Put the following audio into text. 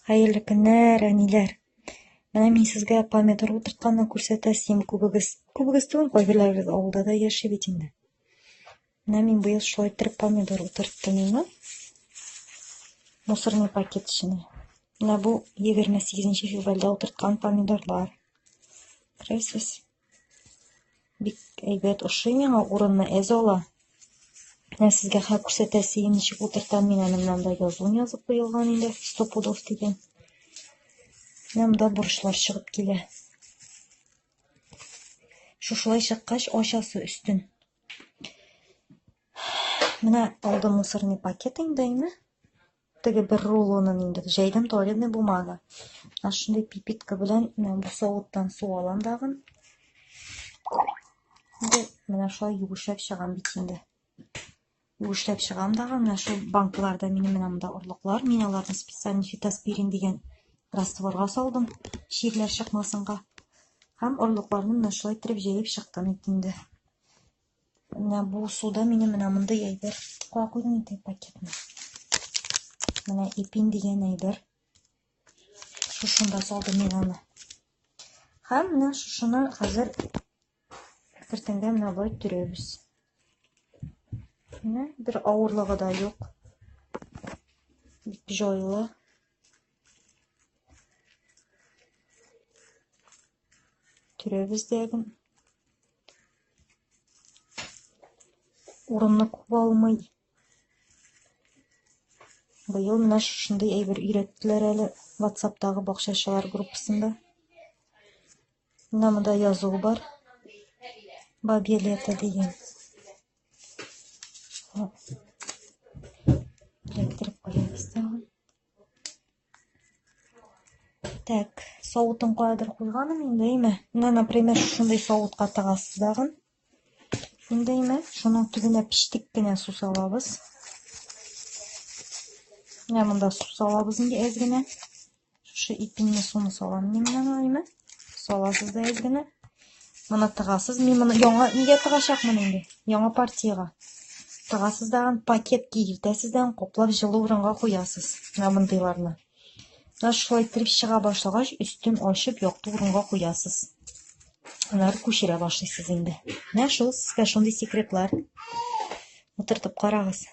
Хәерле көннәр, әниләр! Менә мин сезгә помидор утыртканны күрсәтәсем. Күбегез, күбегез түгел, кайберләрегез авылда да яши бит инде. Менә мин быел шулай иттереп помидор утырттым инде. Мусорный пакет эченә. Менә бу 28 февральдә утырткан помидорлар. Күрәсез? Бик әйбәт ошый миңа, урынны әз ала. Менә сезгә хәл күрсәтәсе, ничек утыртам мин аны, менә монда язуын язып куелган инде, сто пудов дигән. Менә монда борычлар чыгып килә. Шушылай чыккач, ачасы өстен. Менә алдым мусорный пакет инде, әйме? Теге бер рулонын инде җәйдем туалетный бумага. Менә шундый пипетка белән менә бу савыттан су алам дагын. Инде менә шулай юешләп чыгам бит инде. Юешләп чыгам дагы, менә шул банкаларда минем менә монда орлыклар. Мин аларны специально фитоспирин дигән растворга салдым, чирләр чыкмасынга. Һәм орлыкларны менә шулай иттереп җәеп чыктым инде. Менә бу суда минем менә мондый әйбер. Кая куйдың инде пакетны? Менә эпин дигән әйбер. Шушында салдым мин аны. Һәм менә шушыны хәзер әкертенгә менә болай төрәбез. Менә бер авырлыгы да юк. Бик җайлы. Төрәбез дә. Урынны күп алмый. Быел менә шушындый әйбер өйрәттеләр әле WhatsApp-тагы бакчачылар группасында. Менә монда язуы бар. Бабье лето дигән. Эләктереп куябыз тагын. Так, савытын каядыр куйганым инде, әйме? Менә, например, шушындый савытка тыгасыз тагын. Инде, әйме? Шуның төбенә печтек кенә су салабыз. Менә монда су салабыз инде әз генә. Шушы ипинне суны салам мин менә, әйме? Саласыз да әз генә. Моны тыгасыз. Мин моны яңа нигә тыгачакмын инде? Яңа партиягә. Тыгасыз да пакет кигертәсез дә каплап җылы урынга куясыз. Менә мондыйларны. Менә шулай иттереп чыга башлагач, өстен ачып, якты урынга куясыз. Аннары күчерә башлыйсыз инде. Менә шул сезгә шундый секретлар. Утыртып карагыз.